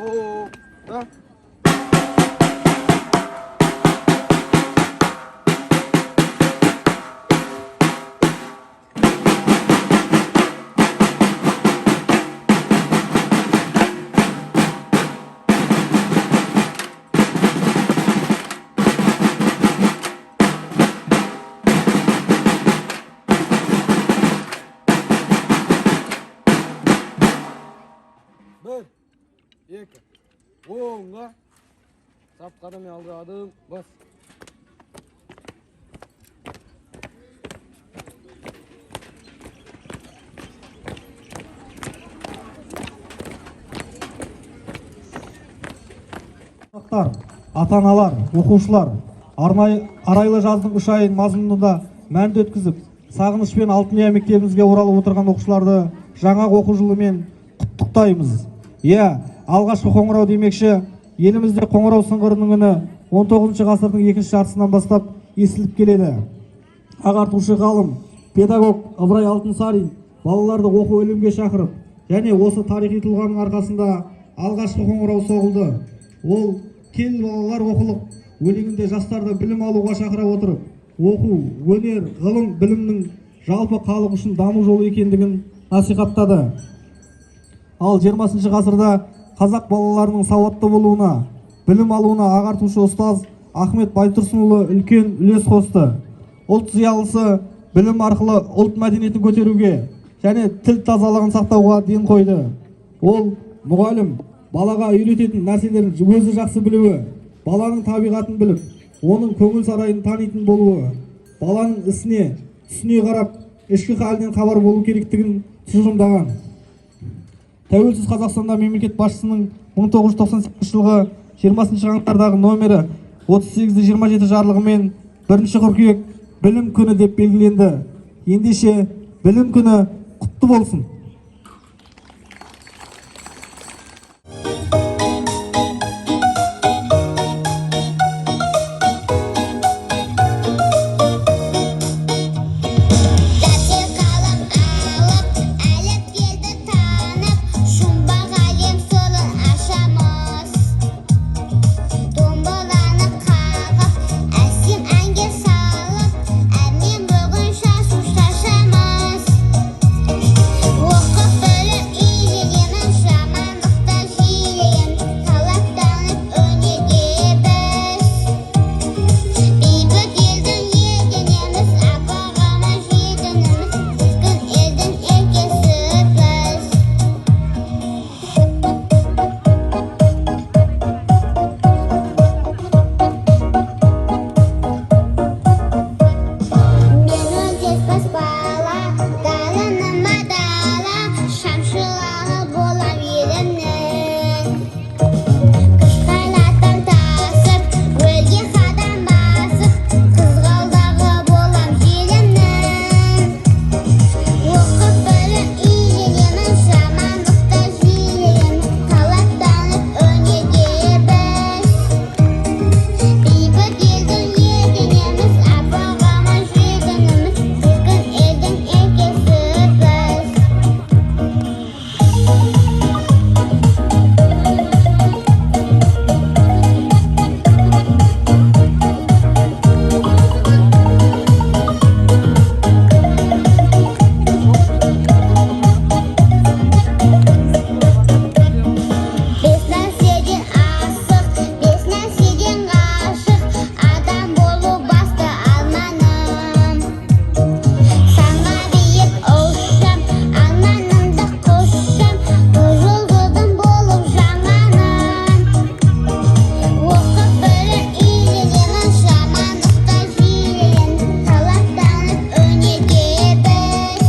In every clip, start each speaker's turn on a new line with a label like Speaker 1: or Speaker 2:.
Speaker 1: Тоқта. Бір, екі, оңға. Сап қадаммен алға адым, бас.
Speaker 2: Қонақтар, ата-аналар, оқушылар, арнайы арайлы жаздың 3 айын мазмұнды да мәнді өткізіп, сағынышпен Алтын ұя мектебімізге оралып отырған оқушыларды жаңа оқу жылымен құттықтаймыз. Иә, алғашқы қоңырау демекші, елімізде қоңырау сыңғырының үні 19 ғасырдың екінші жартысынан бастап естіліп келеді. Ағартушы ғалым, педагог Ыбырай Алтынсарин балаларды оқу ілімге шақырып, және осы тарихи тұлғаның арқасында алғашқы қоңырау соғылды. Ол «Кел балалар оқылық» өлеңінде жастарды білім алуға шақыра отырып, оқу, өнер, ғылым, білімнің жалпы халық үшін даму жолы екендігін насихаттады. Ал 20 ғасырда қазақ балаларының сауатты болуына, білім алуына ағартушы ұстаз Ахмет Байтұрсынұлы үлкен үлес қосты. Ұлт зиялысы білім арқылы ұлт мәдениетін көтеруге және тіл тазалығын сақтауға ден қойды. Ол мұғалім балаға үйрететін нәрселерін өзі жақсы білуі, баланың табиғатын біліп, оның көңіл сарайын танитын болуы, баланың ісіне, түсіне қарап, ішкі халінен хабар болу керектігін тұжырымдаған. Тәуелсіз Қазақстанда мемлекет басшысының 1998 жылғы 20 қаңтардағы номері 38-27 жарлығымен 1 қыркүйек білім күні деп белгіленді. Ендеше білім күні құтты болсын.
Speaker 3: Дәптер қалам алып, әліпбиді танып, жұмбақ әлем сырын ашамыз. Домбыраны қағып, әсем әнге салып, әрмен бүгін шашу шашамыз. Оқып біліп үйренеміз, жамандықты жиренеміз, талаптанып өнеге біз. Бейбіт елдің егінеміз, аппағымыз жетініміз, еркін елдің еркесі біз. Мен өндеспес бала, дарыныма дара, шамшырағы болам елімнің. Күш қайраттан тасып, өлге қадам басып, қызғалдағы болам желімнің. Оқып біліп үйренеміз, жамандықты жиренеміз, талаптанып өнеге біз. Бейбіт елдің егінеміз, аппағымыз жетініміз, еркін елдің еркесі біз. Бес нәрседен асық, бес нәрседен ғашық, адам болу басты арманым. Самға биік ұшам, арманымды құшам, жұлдызым болып жанғаным. Оқып біліп үйренеміз, жамандықты жиренеміз, талаптанып өнеге біз.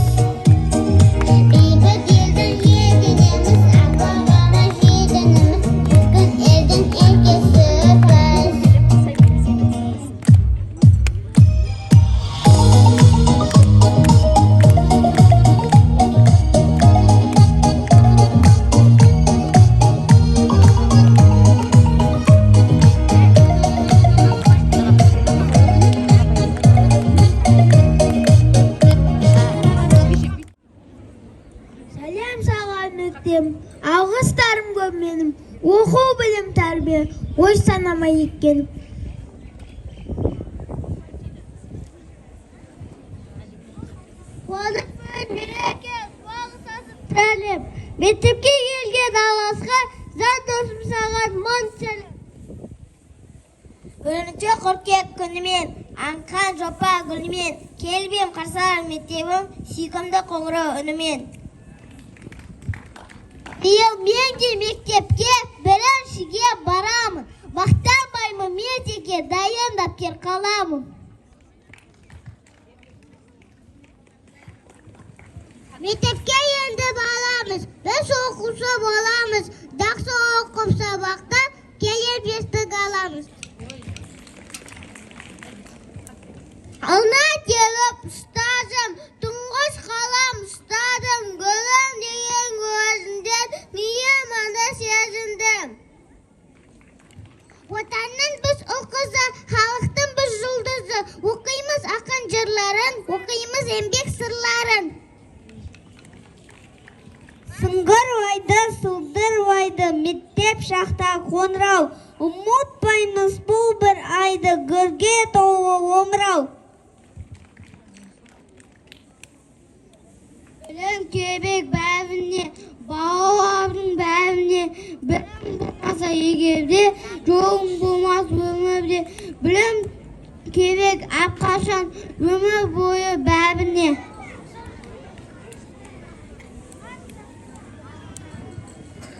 Speaker 3: Бейбіт елдің егінеміз, аппағымыз жетініміз, еркін елдің еркесі біз.
Speaker 4: Сәлем саған, мектебім, алғыстарым көп менің.
Speaker 3: Оқу, білім, тәрбие, ой санама еккен. Қуанышпен мереке, алғыс сәлем. Мектепке келген алғашқы жан досым, саған мың сәлем. 1 қыркүйек күнімен, аңқан жопа гүлімен, келіп ем қарсы алар мектебім сүйкімді қоңырау үнімен. Биыл мен де мектепке біріншіге барамын. Мақтанбаймын мен теке, дайын дәптер қаламын. Мектепке енді барамыз, біз оқушы боламыз. Жақсы оқып сабақта, келер бестік аламыз. Ална теріп ұстазым, тұңғыш қалам ұстадым, гүлім деген көзіңден миым анда сезіндім. Отанның біз ұл қызы, халықтың біз жұлдызы, оқимыз ақын жырларын, оқимыз еңбек сырларын. Сыңғырлайды, сылдырлайды, мектеп шақта қоңырау. Ұмытпаймыз бұл бір айды, гүлге толы омырау. Білім керек бәріне, балалардың бәріне. Білім болмаса егерде, жолың болмас өмірде. Білім керек әрқашан, өмір бойы бәріне.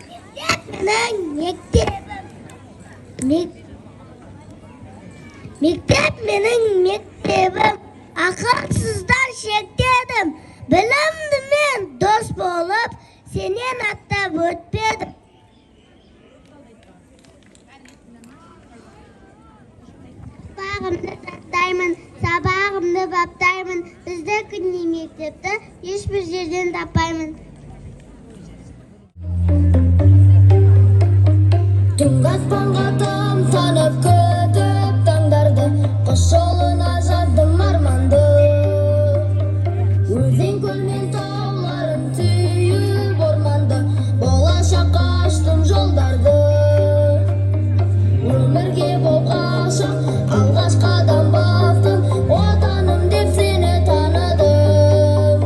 Speaker 3: Мектеп менің мектебім. Мектеп менің мектебім. Ақылсыздан шектедім. Білімді мен дос болып, сенен аттап өтпедім. Сабағымды жаттаймын, сабағымды баптаймын. Бізді күнде мектепті ешбір жерден таппаймын.
Speaker 4: Түнгі аспанға тамсанып күтіп таңдарды, құс жолына жаздым арманды. Өзен, көл мен тауларын сүйіп орманды, болашаққа аштым жолдарды. Өмірге боп ғашық, алғаш қадам бастым, отаным деп сені таныдым.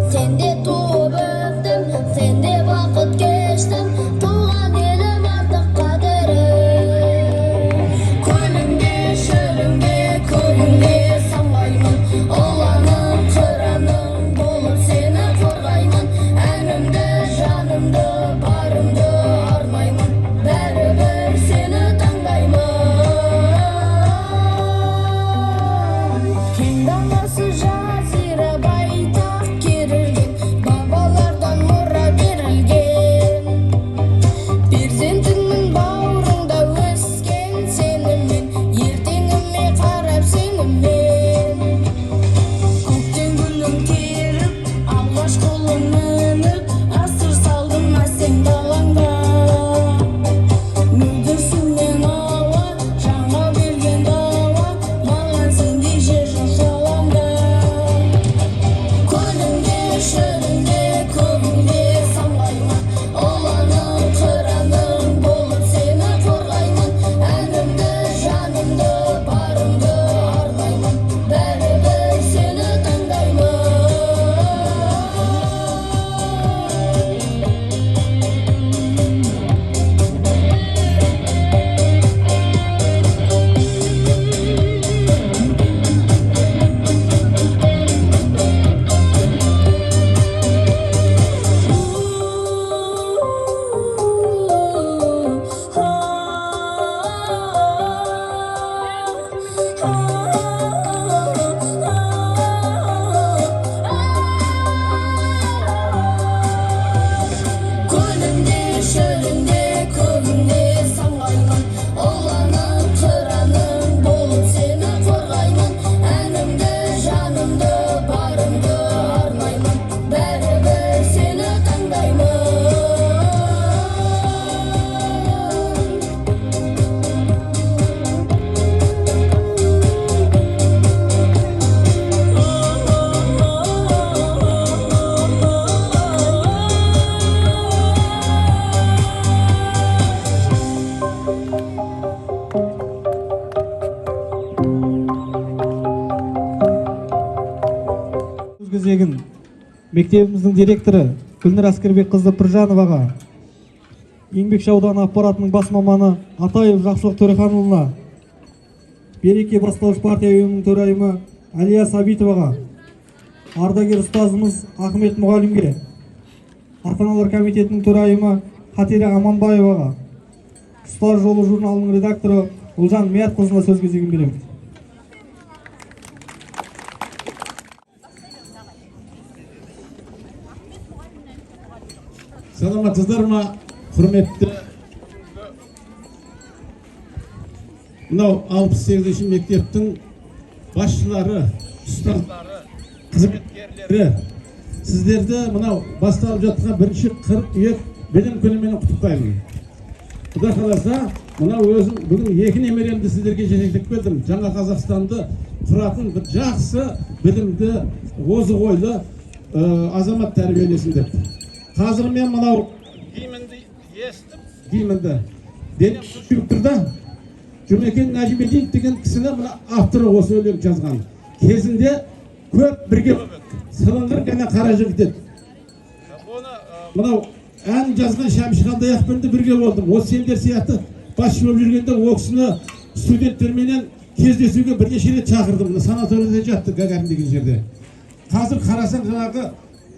Speaker 4: Сенде туып өстім, сенде бақыт кештім, туған елім артық қадірім. Көліңде, шөліңде, көгіңде самғаймын, ұланым, қыраным болып сені қорғаймын. Әнімді, жанымды, барымды арнаймын, бәрібір сені таңдаймын. Кең даласы жазира, байтақ керілген, бабалардан мұра берілген. Перзентіңмін бауырыңда өскен сенімен, ертеңіме қарап сеніммен. Көктен гүлін теріп, алғаш құлын мініп, асыр салдым әсем далаңда.
Speaker 2: Мектебіміздің директоры Гүлнұр Әскербекқызы Піржановаға, Еңбекші ауданы аппаратының бас маманы Атаев Жақсылық Төреханұлына, Береке бастауыш партия ұйымының төрайымы Әлия Сабитоваға, ардагер ұстазымыз Ахмет мұғалімге, ата-аналар комитетінің төрайымы Қатира Аманбаеваға, Ұстаз жолы журналының редакторы Ұлжан Миятқызына сөз кезегін беремін.
Speaker 5: Саламатсыздар ма, құрметті мынау 68-ші мектептің басшылары, ұстаздары, қызметкерлері, сіздерді мынау басталып жатқан бірінші қыркүйек білім күнімен құттықтаймын. Құдай қаласа, мынау өзім бүгін екі немеремді сіздерге жетектеп келдім. Жаңа Қазақстанды құратын бір жақсы білімді, озық ойлы азамат тәрбиелесін деп. Қазір мен мынау гимнді естіп, гимнді денем түршігіп тұр да. Жұмекен Нәжімеденов деген кісіні мына авторы осы өлең жазған. Кезінде көп бірге сылыңғыр ғана қара жігіт еді. Мынау ән жазған Шәмші Қалдаяқовпен де бірге болдым. Осы сендер сияқты басшы болып жүргенде ол кісіні студенттерменен кездесуге бірнеше рет шақырдым. Мына санаторийде жатты, Гагарин деген жерде. Қазір қарасаң, жаңағы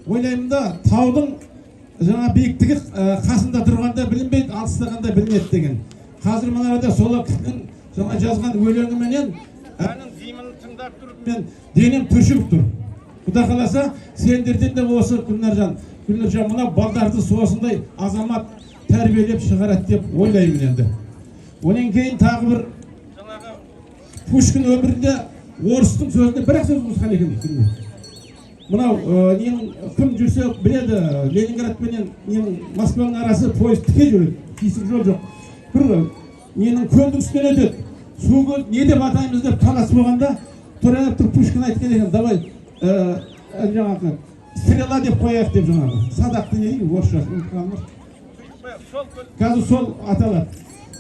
Speaker 5: ойлаймын да, таудың жаңа биіктігі қасында тұрғанда білінбейді, алыстағанда білінеді деген. Қазір мына арада сол кісінің жаңа жазған өлеңіменен әнін, гимнін тыңдап тұрып, мен денем түршігіп тұр. Құдай қаласа, сендерден де осы Гүлнаржан мына балдарды осындай азамат тәрбиелеп шығарады деп ойлаймын енді. Онан кейін тағы бір жаңағы Пушкин өмірінде орыстың сөзіне бір ақ сөз қосқан екен. Мынау ненің кім жүрсе біледі, Ленинград пенен ненің Москваның арасы пойыз тіке жүреді, қисық жол жоқ. Бір ненің көлдің үстінен өтеді. Су көл не деп атаймыз деп талас болғанда тұрып тұрып Пушкин айтқан екен, давай жаңағы стрела деп қояйық деп, жаңағы садақты не дейді орысша ұмытып қалдым. Қазір сол аталады.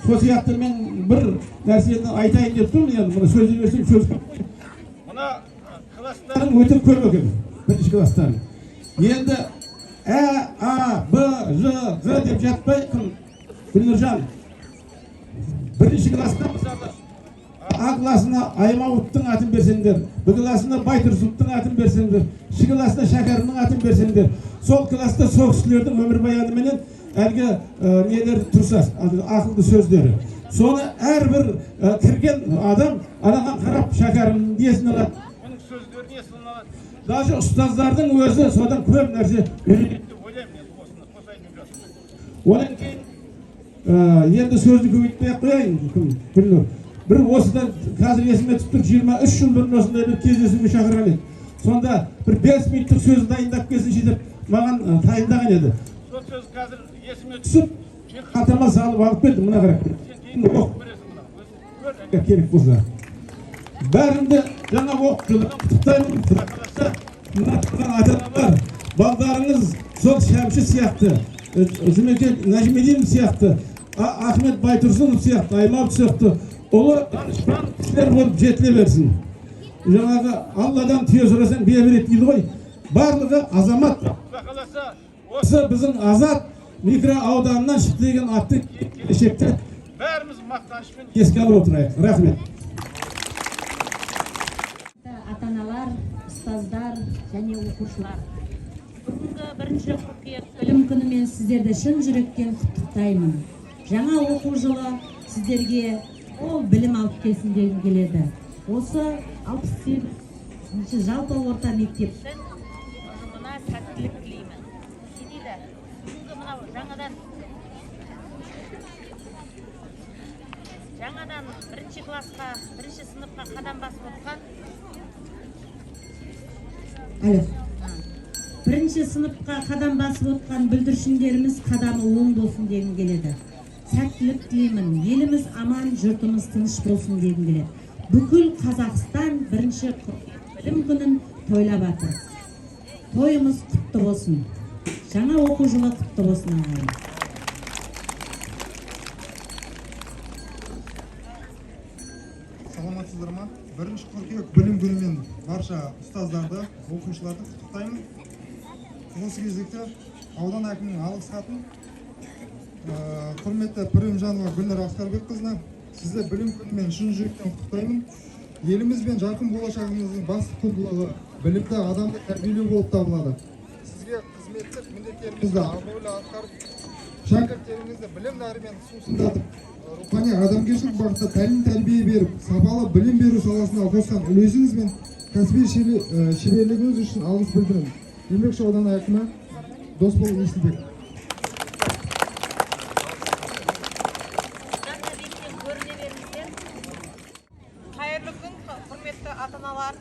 Speaker 5: Сол сияқты мен бір нәрсені айтайын деп тұрмын енді, мына сөз берсем сөз көп қой. Мына класстарың өте көп екен, бірінші класстарың. Енді Ә, А, Б, Ж, Г деп жатпай, кім Гүлнұржан, бірінші класста мысалы А классына Аймауыттың атын берсеңдер, Б классына Байтұрсыновтың атын берсеңдер, Ш классына Шәкәрімнің атын берсеңдер, сол класста сол кісілердің өмірбаяныменен әлгі нелер тұрса, ақылды сөздері. Соны әрбір кірген адам анаған қарап Шәкәрімнің несін алады, оның сөздерін есін алады. Даже ұстаздардың өзі содан көп нәрсе үйренеді деп ойлаймын енді, осыны қосайын деп жатырмын. Одан кейін енді сөзді көбейтпей ақ қояйын, кім Гүлнұр. Бір осыдан қазір есіме түсіп тұр, 23 жыл бұрын осындай бір кездесуге шақырған еді. Сонда бір 5 минуттық сөз дайындап келсінші деп маған тайындаған еді. Сол сөз қазір есіме түсіп, мен қалтама салып алып келдім, мына қарап. Сен кейін оқып бересің мына. Өзің көр, керек болса. Бәрінде жаңа оқу жылымен құттықтаймын. Құдай қаласа, мына тұрған ата-аналар, балдарыңыз сол Шәмші сияқты, Жұмекен Нәжімеденов сияқты, Ахмет Байтұрсынов сияқты, Аймауыт сияқты ұлы данышпан кісілер болып жетіле берсін. Жаңағы Алладан түйе сұрасаң бие береді дейді ғой. Барлығы азамат. Құдай қаласа, осы біздің Азат микроауданынан шықты деген атты келешекте бәріміз мақтанышпен еске алып отырайық. Рахмет.
Speaker 6: Ата-аналар, ұстаздар және оқушылар. Бүгінгі бірінші қыркүйек білім күнімен сіздерді шын жүректен құттықтаймын. Жаңа оқу жылы сіздерге ол білім алып келсін дегім келеді. Осы 68-ші жалпы орта мектептің ұжымына сәттілік тілеймін. Не дейді? Бүгінгі мынау жаңадан бірінші классқа, бірінші сыныпқа қадам басып отқан Алло. Бірінші сыныпқа қадам басып отқан бүлдіршіндеріміз қадамы оң болсын дегім келеді. Сәттілік тілеймін. Еліміз аман, жұртымыз тыныш болсын дегім келеді. Бүкіл Қазақстан бірінші білім күнін тойлап жатыр. Тойымыз құтты болсын. Жаңа оқу жылы құтты болсын ағайын.
Speaker 7: Саламатсыздар ма? Бірінші қыркүйек білім күнімен барша ұстаздарды, оқушыларды құттықтаймын. Осы кезекте аудан әкімінің алғыс хатын құрметті Пірімжанова Гүлнұр Асқарбекқызына, сізді білім күнімен шын жүректен құттықтаймын. Еліміз бен жарқын болашағымыздың басты құндылығы білімді адамды тәрбиелеу болып табылады. Сізге қызметтік міндеттеріңізді абыройлы атқарып, шәкірттеріңізді білім нәрімен сусындатып, рухани адамгершілік бағытта тәлім тәрбие беріп, сапалы білім беру саласына қосқан үлесіңіз бен кәсіби шеберлігіңіз үшін алғыс білдіремін. Еңбекші ауданы әкімі Досбол Есілбек.
Speaker 8: Көріне беріңіздер. Қайырлы күн, құрметті ата-аналар,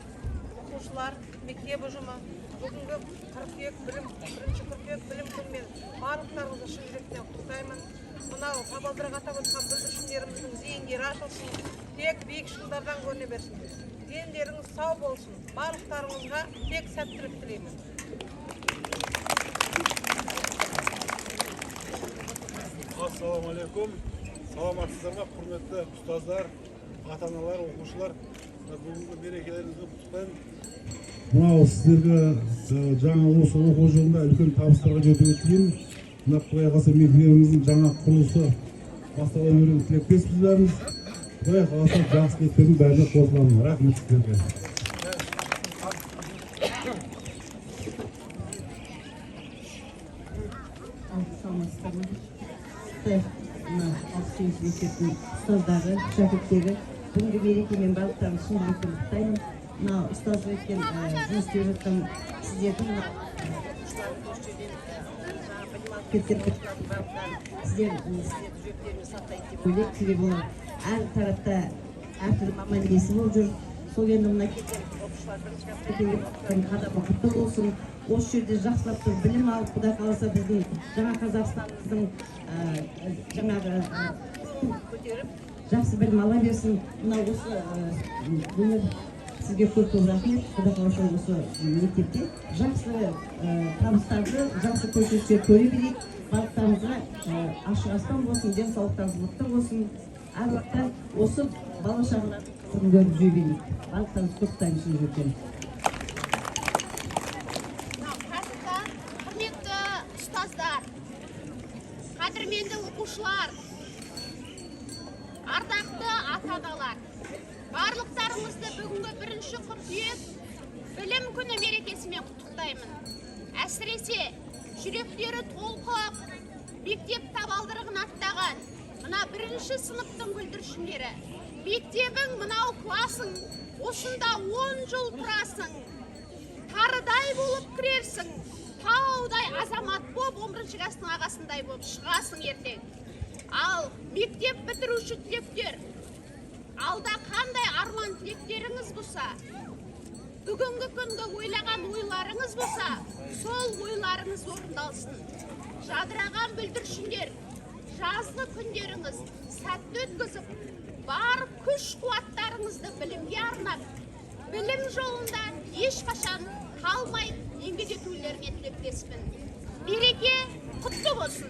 Speaker 8: оқушылар, мектеп ұжымы. Бүгінгі қыркүйек білім, 1 қыркүйек білім күнімен барлықтарыңызды шын жүректен құттықтаймын. Мынау табалдырық атап өткен бүлдіршіндеріміздің зейіндері ашылсын, тек биік шыңдардан көріне берсін. Дендеріңіз сау болсын. Барлықтарыңызға тек сәттілік тілеймін.
Speaker 9: Ассалаумағалейкум, саламатсыздар ма, құрметті ұстаздар, ата аналар, оқушылар! Мына бүгінгі мерекелеріңізбен құттықтаймын. Мынау сіздерге жаңа осы оқу жылында үлкен табыстарға жетуге тілеймін. Мына, құдай қаласа, мектебіміздің жаңа құрылысы бастала беруіне тілектеспіз бәріміз. Құдай қаласа, жақсы тілектердің бәріне қосыламын. Рахмет сіздерге.
Speaker 10: Саламатсыздар ма, мына 68-ші мектептің ұстаздары, шәкірттері! Бүгінгі мерекемен барлықтарыңызды шын жүректен құттықтаймын. Мына ұстаздық еткен, жұмыс істеп жатқан сіздердің, мына оқушылардың, осы жерден жаңа білім алып кеткен оқушылардың барлықтарын сіздердің жүректеріңізде сақтайды деп ойлаймын. Себебі олар әр тарапта әртүрлі маман иесі болып жүр. Сол енді мына кеткен оқушылар, бірінші классқа келген оқушылардың қадамы құтты болсын. Осы жерде жақсылап тұрып білім алып, құдай қаласа, біздің жаңа Қазақстанымыздың жаңағы көтеріп, жақсы білім ала берсін. Мына осы Гүлнұр, сізге көп көп рахмет. Құдай қаласа, осы мектепте жақсы табыстарды, жақсы көрсеткіштер көре берейік. Барлықтарыңызға ашық аспан болсын, денсаулықтарыңыз мықты болсын. Әр уақытта осы бала шағалардың қызығын көріп жүре берейік. Барлықтарыңызды құттықтаймын шын жүректен.
Speaker 11: Құрметті ұстаздар, қадірменді оқушылар, ардақты ата аналар, барлықтарыңызды бүгінгі 1 қыркүйек білім күні мерекесімен құттықтаймын. Әсіресе жүректері толқып, мектеп табалдырығын аттаған мына бірінші сыныптың бүлдіршіндері, мектебің мынау, классың, осында 10 жыл тұрасың, тарыдай болып кірерсің, таудай азамат болып, 11-ші класстың ағасындай болып шығасың ертең. Ал мектеп бітіруші түлектер, алда қандай арман тілектеріңіз болса, бүгінгі күнгі ойлаған ойларыңыз болса, сол ойларыңыз орындалсын. Жадыраған бүлдіршіндер, жазғы күндеріңіз сәтті өткізіп, бар күш қуаттарыңызды білімге арнап, білім жолында ешқашан қалмай еңбек етулеріңе тілектеспін. Мереке құтты болсын!